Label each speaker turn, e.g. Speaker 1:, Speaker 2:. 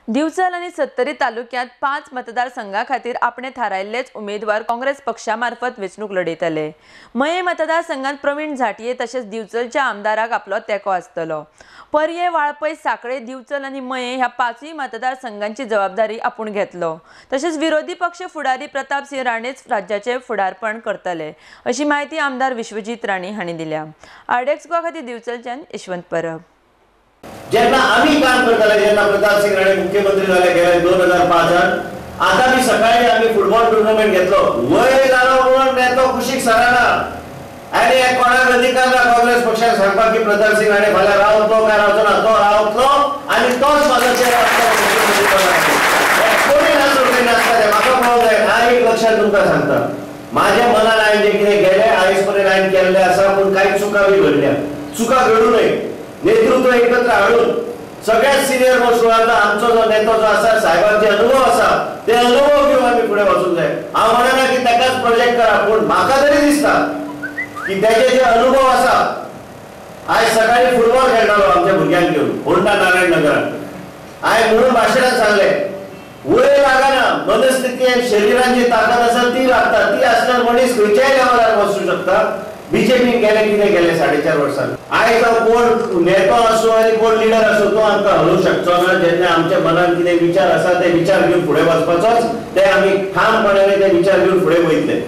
Speaker 1: दिवचल आनी सत्तरी तालुक्यांत 5 मतदारसंघा खातीर आपणे थारायल्लेच उमेदवार काँग्रेस पक्षा मार्फत वेंचणूक लढयतले। मये मतदारसंघात प्रवीण झांटये तशेंच दिवचलच्या आमदाराक आपलो तेंको आसतलो। पर्ये, वाळपय, सांखळे, दिवचल आनी मये ह्या 5 मतदारसंघांची जबाबदारी आपूण घेतलो। तशेंच विरोधी पक्ष फुडारी प्रतापसिंह राणेच राज्याचे फुडारपण करतले अशी म्हायती आमदार विश्वजीत राणे हांणी दिल्या। आरडीएक्स गोवा खातीर दिवचलच्यान यशवंत परब।
Speaker 2: जेन्ना आमी काम करताले, जेन्ना प्रतापसिंह राणे मुख्यमंत्री जाले गेले 2005 आता मी सकाळी आमी फुटबॉल टुर्नामेंट घेतलो। वय जालो म्हणून नेतो कुशीक सरना आनी हे कोणाक अधिकार ना काँग्रेस पक्षाक सांगपाक की प्रतापसिंह राणे फाल्यां रावतलो काय रावचो ना। तो रावतलो आनी तोच म्हाजो चेहरो आसतलो मुख्यमंत्री पदाचेर। कोणी ना सोडपी नासता तें म्हाका पळोवंक जाय। हांव एक लक्षात तुमकां सांगता, म्हाज्या मनान हांवें जें कितें गेलें आयज पर्यंत हांवें केल्लें आसा, पूण कांय चुका बी घडल्या। चुका घडूं नये, नेतृत्व एकत्र हाडून सगळ्यात सिनियर मोस्ट आमचो जो नेतो जो आसा, साहेबांचे अनुभव आसा, ते अनुभव घेवन आमी फुडें वचूंक जाय। हांव म्हणना की ताकाच प्रोजेक्ट करा, पूण म्हाका तरी दिसता की तेजे जे अनुभव आसा। आयज सकाळी फुटबॉल खेळटालो आमच्या भुरग्यांक घेवन होंडा नारायण नगरान। हांवें म्हणून भाशणान सांगलें, वय लागना, मनस्थिती आनी शरिरान जी ताकद आसा ती लागता। ती आसल्यार मनीस खंयच्याय लेवलार वचूंक शकता। बीजेपीन गेले कितें गेले 4.5 वर्सां। आयज हांव कोण नेतो आसूं आनी कोण लिडर आसूं तो आमकां हलोवंक शकचो ना। जेन्ना आमच्या मनान कितें विचार आसा ते विचार घेवन फुडें वचपाचोच, ते आमी ठामपणाने ते विचार घेवन फुडें वयतले।